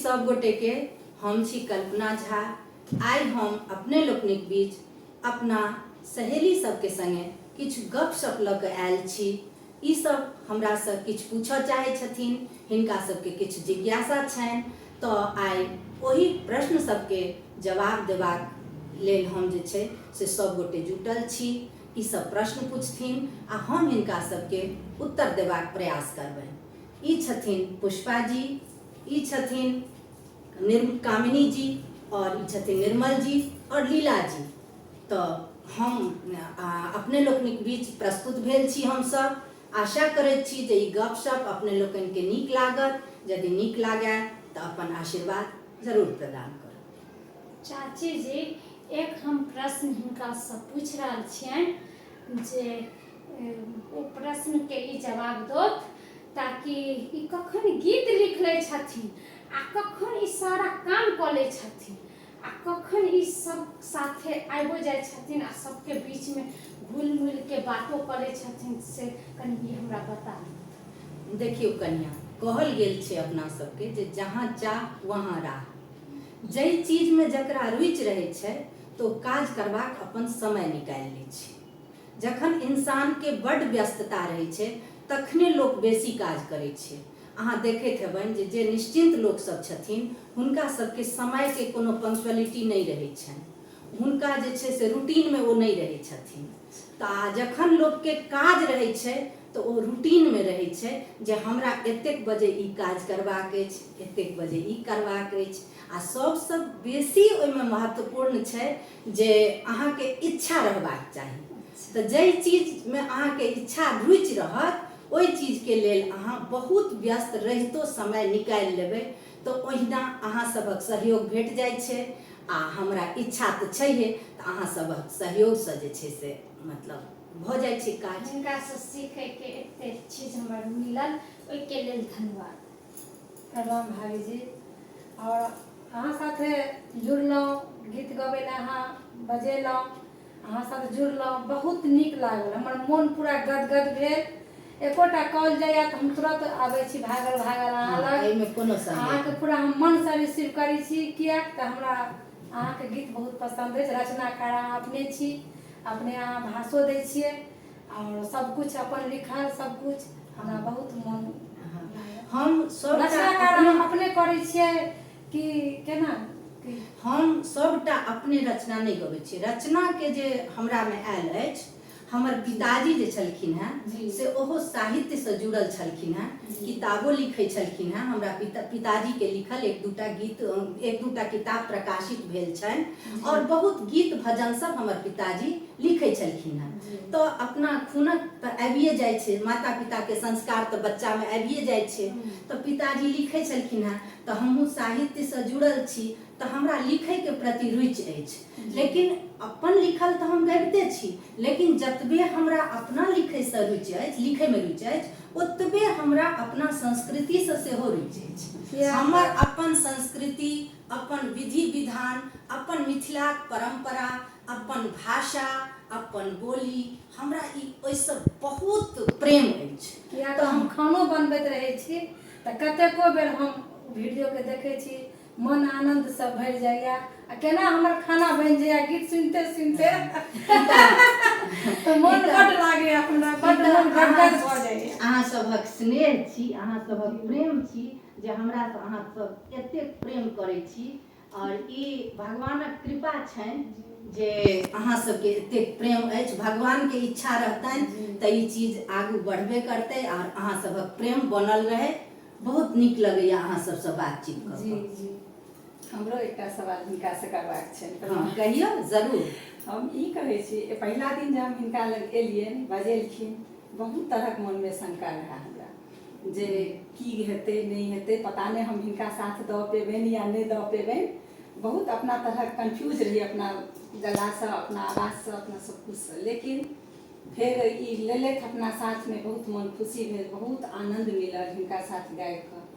सब गोटे के। हम छी कल्पना झा। आइ हम अपने लोकनिक बीच अपना सहेली सबके संगे किछु गपशप लऽ कऽ आयल छी। ई सब हमरासँ किछु पूछऽ चाहै छथिन, हिनका सबके किछु जिज्ञासा छनि, तऽ आइ ओहि प्रश्न सबके जवाब देबाक लेल हम जे छै से सब गोटे जुटल छी। ई सब प्रश्न पूछथिन आ हम हिनका सबके उत्तर देबाक प्रयास करबनि। ई छथिन पुष्पा जी, ई छथिन कामिनी जी, और ई छथिन निर्मल जी और लीला जी। तऽ हम अपने लोकनिक बीच प्रस्तुत भेल छी। हमसब आशा करैत छी जे ई गपशप अपने लोकनिके नीक लागत। यदि नीक लागय तऽ अपन आशीर्वाद जरूर प्रदान करब। चाची जी, एक हम प्रश्न हिनकासँ पूछि रहल छियनि जे ओ प्रश्नके ई जवाब दोथ, ताकि ई कखन गीत लिख लै छथिन आ कखन ई सारा काम कऽ लै छथिन आ कखन ई सब साथे आबिओ जाइ छथिन आ सबके बीचमे घुलि मिलके बातो करै छथिन, से कनि ई हमरा बता दिअ। देखियौ कनिया, कहल गेल छै अपना सबके जे जहाँ चाह वहाँ राह। जाहि चीजमे जकरा रुचि रहै छै तऽ ओ काज करबाक अपन समय निकालि लै छै। जखन इंसानके बड्ड व्यस्तता रहै छै तखने लोक बेसी काज करै छै। अहाँ देखैत हेबनि जे जे निश्चिन्त लोकसभ छथिन हुनका सभके समयके कोनो पंक्चुअलिटी नहि रहै छनि। हुनका जे छै से रूटीनमे ओ नहि रहै छथिन। तऽ आ जखन लोकके काज रहै छै तऽ ओ रूटीनमे रहै छै जे हमरा एतेक बजे ई काज करबाक अछि, एतेक बजे ई करबाक अछि। आ सभसँ बेसी ओहिमे महत्वपूर्ण छै जे अहाँके इच्छा रहबाक चाही। तऽ जाहि चीजमे अहाँके इच्छा रुचि रहत ओहि चीजके लेल अहाँ बहुत व्यस्त रहितो समय निकालि लेबै। तऽ ओहिना अहाँ सभक सहयोग भेट जाइ छै आ हमरा इच्छा तऽ छैहे, तऽ अहाँ सभक सहयोगसँ जे छै से मतलब भऽ जाइ छै काज। हिनकासँ सीखैके एतेक चीज हमरा मिलल, ओहिके लेल धन्यवाद। प्रणाम भाभीजी, आओर अहाँ साथे जुड़लहुँ, गीत गबै लए अहाँ बजेलहुँ, अहाँ साथ जुड़लहुँ, बहुत नीक लागल। हमर मोन पूरा गदगद भेल। एकोटा कॉल जाइए तऽ हम तुरत आबै छी भागल भागल अहाँ लग। एहिमे कोनो संदेह अहाँके पूरा हम मनसँ रिसीव करै छी, किएक तऽ हमरा अहाँके गीत बहुत पसन्द अछि। रचनाकार अहाँ अपने छी, अपने अहाँ भाषो दै छियै आओर सबकिछु अपन लिखल सबकिछु हमरा बहुत मोन लागल। हम सबटा रचनाकार अहाँ अपने करै छियै कि केना? हम सबटा अपने रचना नहि गबै छी। रचनाके जे हमरामे आयल अछि, हमर पिताजी जे छलखिन हेँ से ओहो साहित्यसँ जुड़ल छलखिन हेँ, किताबो लिखै छलखिन हेँ। हमरा पिताजीके लिखल एक दूटा गीत, एक दूटा किताब प्रकाशित भेल छनि आओर बहुत गीत भजन सब हमर पिताजी लिखै छलखिन हेँ। तऽ अपना खूनक तऽ आबिए जाइ छै, माता पिताके संस्कार तऽ बच्चामे आबिए जाइ छै। तऽ पिताजी लिखै छलखिन हेँ तऽ हमहूँ साहित्यसँ जुड़ल छी, तऽ हमरा लिखैके प्रति रुचि अछि। लेकिन अपन लिखल तऽ हम गबिते छी, लेकिन जतबे हमरा अपना लिखैसँ रुचि अछि, लिखैमे रुचि अछि, ओतबे हमरा अपना संस्कृतिसँ सेहो रुचि अछि। हमर अपन संस्कृति, अपन विधि विधान, अपन मिथिलाक परम्परा, अपन भाषा, अपन बोली, हमरा ई ओहिसँ बहुत प्रेम अछि। किया तऽ हम खानो बनबैत रहै छी तऽ कतेको बेर हम वीडियोके देखै छी, मन आनन्दसँ भरि जाइए आ केना हमर खाना बनि जाइए गीत सुनिते सुनिते, तऽ मन बड्ड लागैए हमरा, बड्ड मन गदगद भऽ जाइए। अहाँ सभक स्नेह छी, अहाँ सभक प्रेम छी जे हमरासँ अहाँ सब एतेक प्रेम करै छी, आओर ई भगवानक कृपा छनि जे अहाँ सबके एतेक प्रेम अछि। भगवानके इच्छा रहतनि तऽ ई चीज आगू बढ़बे करतै आओर अहाँ सभक प्रेम बनल रहै। बहुत नीक लगैया अहाँ सबसँ बातचीत कऽ जी जी, हमरो एकटा सवाल हिनकासँ करबाक छनि। हँ, कहियौ जरूर। हम ई कहै छी, पहिला दिन जे हम हिनका लग एलियनि, बजेलखिन, बहुत तरहक मनमे शंका रहए हमरा जे की हेतै नहि हेतै, पता नहि हम हिनका साथ दऽ पेबनि या नहि दऽ पेबनि। बहुत अपना तरहक कन्फ्यूज रही, अपना गलासँ, अपना आवाजसँ, अपना सबकिछुसँ। लेकिन फेर ई लेलथि अपना साथमे, बहुत मन खुशी भेल, बहुत आनन्द मिलल हिनका साथ गाबिकऽ।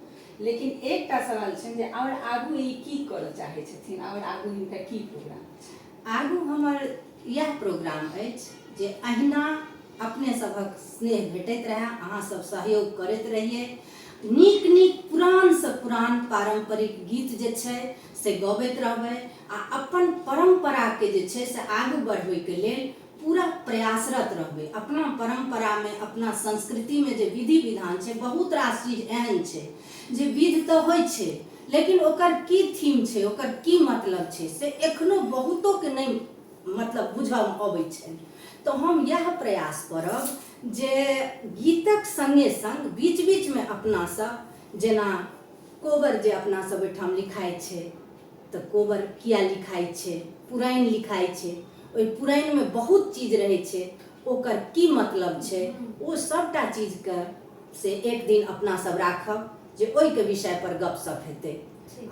लेकिन एकटा सवाल छनि जे आओर आगू ई की करऽ चाहै छथिन, आओर आगू हिनका की प्रोग्राम छनि? आगू हमर इएह प्रोग्राम अछि जे अहिना अपने सभक स्नेह भेटैत रहए, अहाँ सब सहयोग करैत रहियै नीक नीक पुरानसँ पुरान पारम्परिक गीत जे छै से गबैत रहबै आ अपन परम्पराके जे छै से आगू बढ़बैके लेल पूरा प्रयासरत रहबै। अपना परम्परामे, अपना संस्कृतिमे जे विधि विधान छै, बहुत रास चीज एहन छै जे विध तऽ होइ छै, लेकिन ओकर की थीम छै, ओकर की मतलब छै, से एखनो बहुतोके नहि मतलब बुझऽमे अबै छनि। तऽ हम इएह प्रयास करब जे गीतक सङ्गे सङ्ग बीच बीचमे अपना सब जेना कोबर जे अपना सब ओहिठाम लिखाइ छै, तऽ कोबर किया लिखाइ छै, पुराइन लिखाइ छै, ओहि पुराइनमे बहुत चीज रहै छै, ओकर की मतलब छै, ओ सभटा चीजके से एक दिन अपना सब राखब जे ओहिके विषय पर गपशप हेतै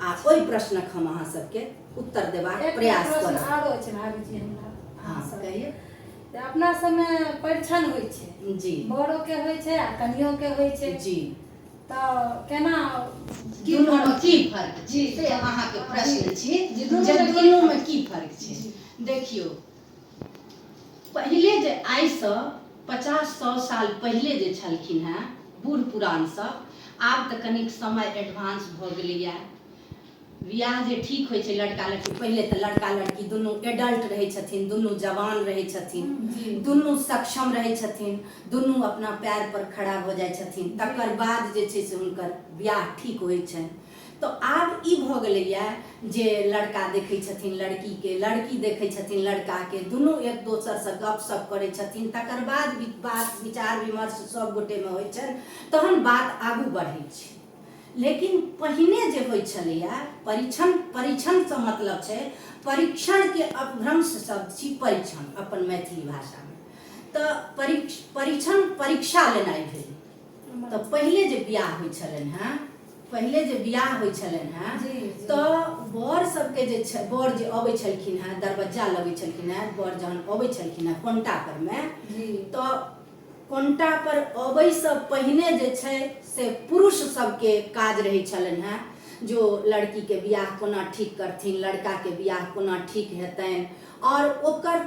आ ओहि प्रश्नक हम अहाँ सबके उत्तर देबाक एक प्रयास प्रश्न करब। आरो छै भाभी जी हमरा हँ, अहाँ सब। कहियौ। तऽ अपना सबमे परिछन होइ छै। जी। बड़ो के होइ छै आ कनियो के होइ छै। जी। तऽ केना की दुनूमे की फर्क छै? जी। से अहाँके प्रश्न छी जी, दुनूमे जे की दुनूमे की फर्क छै। देखियौ, पहिले जे आइसँ 50-100 साल पहिले जे छलखिन हेँ बूढ़ पुरान सब, आब तऽ कनिक समय एडवांस भऽ गेलैए। बियाह जे ठीक होइ छै लड़का लड़की, पहिले तऽ लड़का लड़की दुनू एडल्ट रहै छथिन, दुनू जवान रहै छथिन, दुनू सक्षम रहै छथिन, दुनू अपना पैर पर खड़ा भऽ जाइ छथिन, तकर बाद जे छै से हुनकर बियाह ठीक होइ छनि। तऽ आब ई भऽ गेलैए जे लड़का देखै छथिन लड़कीके, लड़की देखै छथिन लड़काके, दुनू एक दोसरसँ गपशप करै छथिन, तकर बाद बात विचार विमर्श सब गोटेमे होइ छनि, तहन बात आगू बढ़ै छै। लेकिन पहिने जे होइ छलैए परीक्षण, परीक्षणसँ मतलब छै परीक्षणके अपभ्रंश शब्द छी परीक्षण अपन मैथिली भाषामे, तऽ परीक्षण परीक्षा लेनाइ भेल। तऽ पहिले जे बियाह होइ छलनि हेँ, पहिले जे बियाह होइ छलनि हेँ तऽ वर सबके जे छै, वर जे अबै छलखिन हेँ, दरबज्जा लगै छलखिन हेँ, वर जहन अबै छलखिन हेँ कोन्टा परमे, तऽ कोन्टा पर अबैसँ पहिने जे छै से पुरुष सबके काज रहै छलनि हेँ जो लड़कीके बियाह कोना ठीक करथिन, लड़काके बियाह कोना ठीक हेतनि, आओर ओकर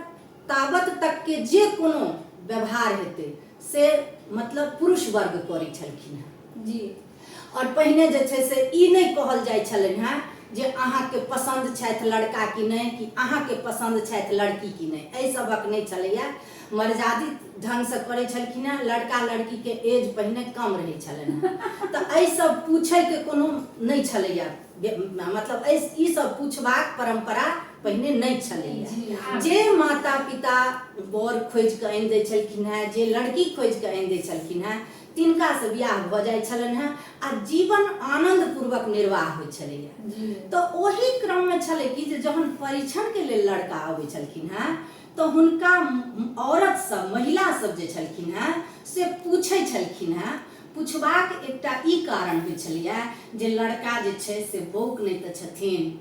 ताबत तकके जे कोनो व्यवहार हेतै से मतलब पुरुष वर्ग करै छलखिन हेँ। जी। आओर पहिने जे छै से ई नहि कहल जाइ छलनि हेँ जे अहाँके पसन्द छथि लड़का कि नहि, कि अहाँके पसन्द छथि लड़की कि नहि, एहि सभक नहि छलैए। मर्यादित ढङ्गसँ करै छलखिन हेँ। लड़का लड़कीके एज पहिने कम रहै छलनि हेँ, तऽ एहि सब पूछैके कोनो नहि छलैए, मतलब एहि ई सब पूछबाक परम्परा पहिने नहि छलैए। जे माता पिता वर खोजि कऽ आनि दै छलखिन हेँ, जे लड़की खोजि कऽ आनि दै छलखिन हेँ, तिनकासँ बियाह भऽ जाइ छलनि हेँ आ जीवन आनन्दपूर्वक निर्वाह होइ छलैए। तऽ ओहि क्रममे छलै कि जे जहन परीक्षणके लेल लड़का अबै छलखिन हेँ तऽ हुनका औरत सब, महिला सब जे छलखिन हेँ से पूछै छलखिन हेँ। पुछबाक एकटा ई कारण होइ छलैए जे लड़का जे छै से बौक नहि तऽ छथिन,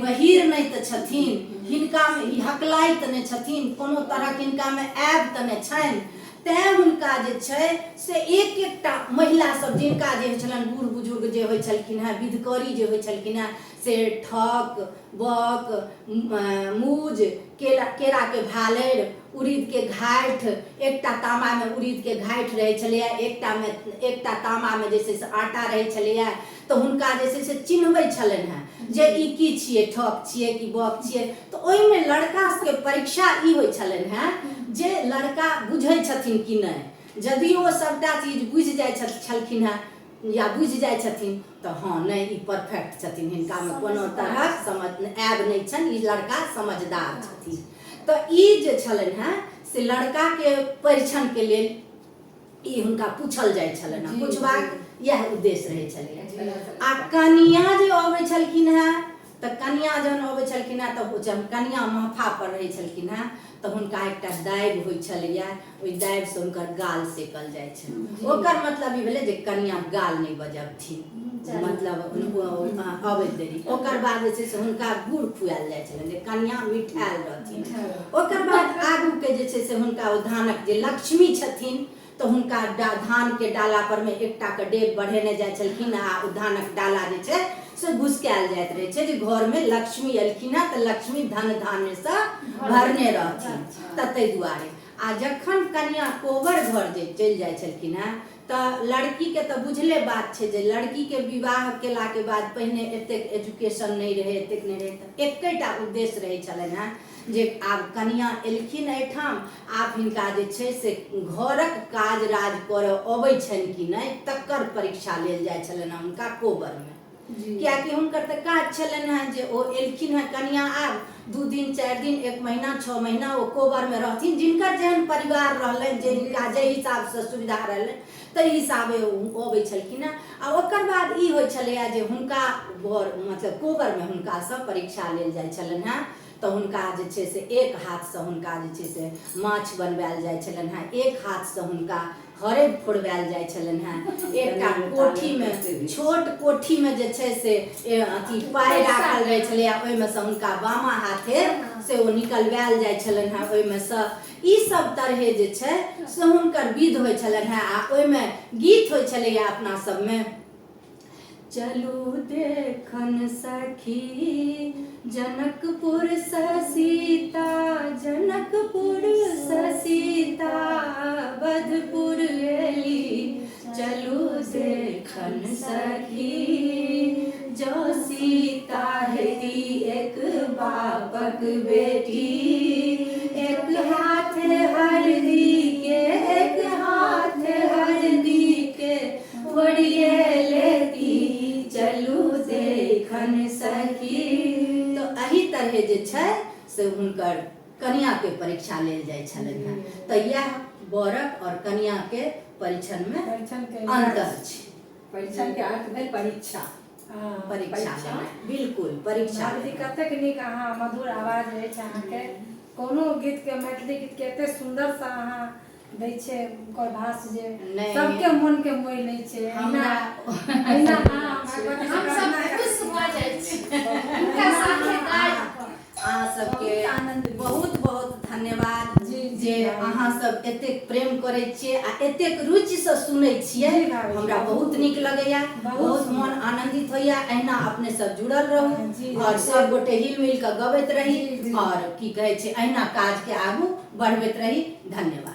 बहीर नहि तऽ छथिन, हिनकामे ई हकलाइ तऽ नहि छथिन, कोनो तरहक हिनकामे ऐब तऽ नहि छनि, तैँ हुनका जे छै से एक एकटा महिला सब जिनका जे होइ छलनि, बूढ़ बुजुर्ग जे होइ छलखिन हेँ, विधकरी जे होइ छलखिन हेँ, से ठक बक मूज केला केराके भालरि, उड़ीदके घाठि, एकटा तामामे उड़ीदके घाठि रहै छलैए, एकटामे एकटा तामामे जे छै से आटा रहै छलैए, तऽ हुनका जे छै से चिन्हबै छलनि हेँ जे ई की छियै, ठक छियै कि बक छियै। तऽ ओहिमे लड़का सबके परीक्षा ई होइ छलनि हेँ जे लड़का बुझै छथिन कि नहि। यदि ओ सभटा चीज बुझि जाइ छलखिन हेँ या बुझि जाइ छथिन तऽ हँ नहि, ई परफेक्ट छथिन, हिनकामे कोनो तरहक समझ आयब नहि छनि, ई लड़का समझदार छथिन। तऽ ई जे छलनि हेँ से लड़काके परीक्षणके लेल ई हुनका पूछल जाइ छलनि हेँ, पूछबाक इएह उद्देश्य रहै छलैए। आ कनिया जे अबै छलखिन हेँ, तऽ कनिया जहन अबै छलखिन हेँ तऽ जहन कनिया महफा पर रहै छलखिन हेँ तऽ हुनका एकटा दाबि होइ छलैए, ओहि दाबिसँ हुनकर गाल सेकल जाइ छनि। ओकर मतलब ई भेलै जे कनिया गाल नहि बजबथिन, मतलब अबैत देरी। ओकर बाद जे छै से हुनका गुड़ खुआयल जाइ छलनि जे कनिया मिठायल रहथिन। ओकर बाद आगूके जे छै से हुनका ओ धानक जे लक्ष्मी छथिन तऽ हुनका धानके डाला परमे एकटाके डेग बढ़ेने जाइ छलखिन आ ओ धानक डाला जे छै से घुसकायल जाइत रहै छै जे घरमे लक्ष्मी एलखिन हँ तऽ लक्ष्मी धन धान्यसँ भरने रहथिन, तऽ ताहि दुआरे। आ जखन कनिया कोबर घर जे चलि जाइ छलखिन हेँ तऽ लड़कीके तऽ बुझले बात छै जे लड़कीके विवाह केलाके बाद पहिने एतेक एजुकेशन नहि रहै, एतेक नहि रहै, तऽ एकेटा उद्देश्य रहै छलनि हेँ जे आब कनिआँ एलखिन एहिठाम, आब हिनका जे छै से घरक काज राज करऽ अबै छनि कि नहि तकर परीक्षा लेल जाइ छलनि हेँ हुनका कोबरमे। कियाकि हुनकर तऽ काज छलनि हेँ जे ओ एलखिन हेँ कनिआँ, आब 2 दिन 4 दिन 1 महीना 6 महीना ओ कोबरमे रहथिन, जिनकर जेहन परिवार रहलनि, जिनका जाहि हिसाबसँ सुविधा रहलनि ताहि हिसाबे ओ अबै छलखिन हेँ। आ ओकर बाद ई होइ छलैए जे हुनका बर मतलब कोबरमे हुनकासँ परीक्षा लेल जाइ छलनि हेँ, तऽ हुनका जे छै से एक हाथसँ हुनका जे छै से माछ बनबायल जाइ छलनि हेँ, एक हाथसँ हुनका हरदि फोड़बायल जाइ छलनि हेँ, एकटा कोठीमे छोट कोठीमे जे छै से अथी पाइ राखल रहै छलैए, ओहिमे सँ हुनका बामा हाथे से ओ निकलवायल जाइ छलनि हेँ ओहिमे सँ। ई सब तरहे जे छै से हुनकर विध होइ छलनि हेँ। आ ओहिमे गीत होइ छलैए अपना सबमे, चलू देखन सखी जनकपुर सीता, जनकपुर सीता बधपुर एली, चलू देखन सखी जो सीता हेती एक बापक बेटी, एक हाथ हरदी के एक हाथ हरदी के फोड़िए लेती, चलू देखन सखी। तऽ एहि तरहे जे छै से हुनकर कनियाके परीक्षा लेल जाइ छलनि हेँ। तऽ इएह बरक आओर कनियाके परीक्षणमे अन्तर छै। परीक्षणके अर्थ भेल परीक्षा। परीक्षा लेनाइ, बिल्कुल परीक्षा। भाभी कतेक नीक अहाँ मधुर आवाज अछि अहाँके, कोनो गीतके मैथिली गीतके एते सुन्दरसँ अहाँ दै छै ओकर भास जे सबके मन के मोहि लै छै। हमरा अहिना अहाँ भगवती हम सब खुश भऽ जाइ छी हुनका साथे गाबि कऽ। अहाँ सबके बहुत बहुत धन्यवाद जे अहाँ सब एतेक प्रेम करै छियै आ एतेक रुचिसँ सुनै छियै, हमरा बहुत नीक लगैया, बहुत मन आनंदित होइया। अहिना अपने सब जुड़ल रहू और सब गोटे हिल मिल कऽ गबैत रही और की कहै छै अहिना काज के आगू बढ़बैत रही। धन्यवाद।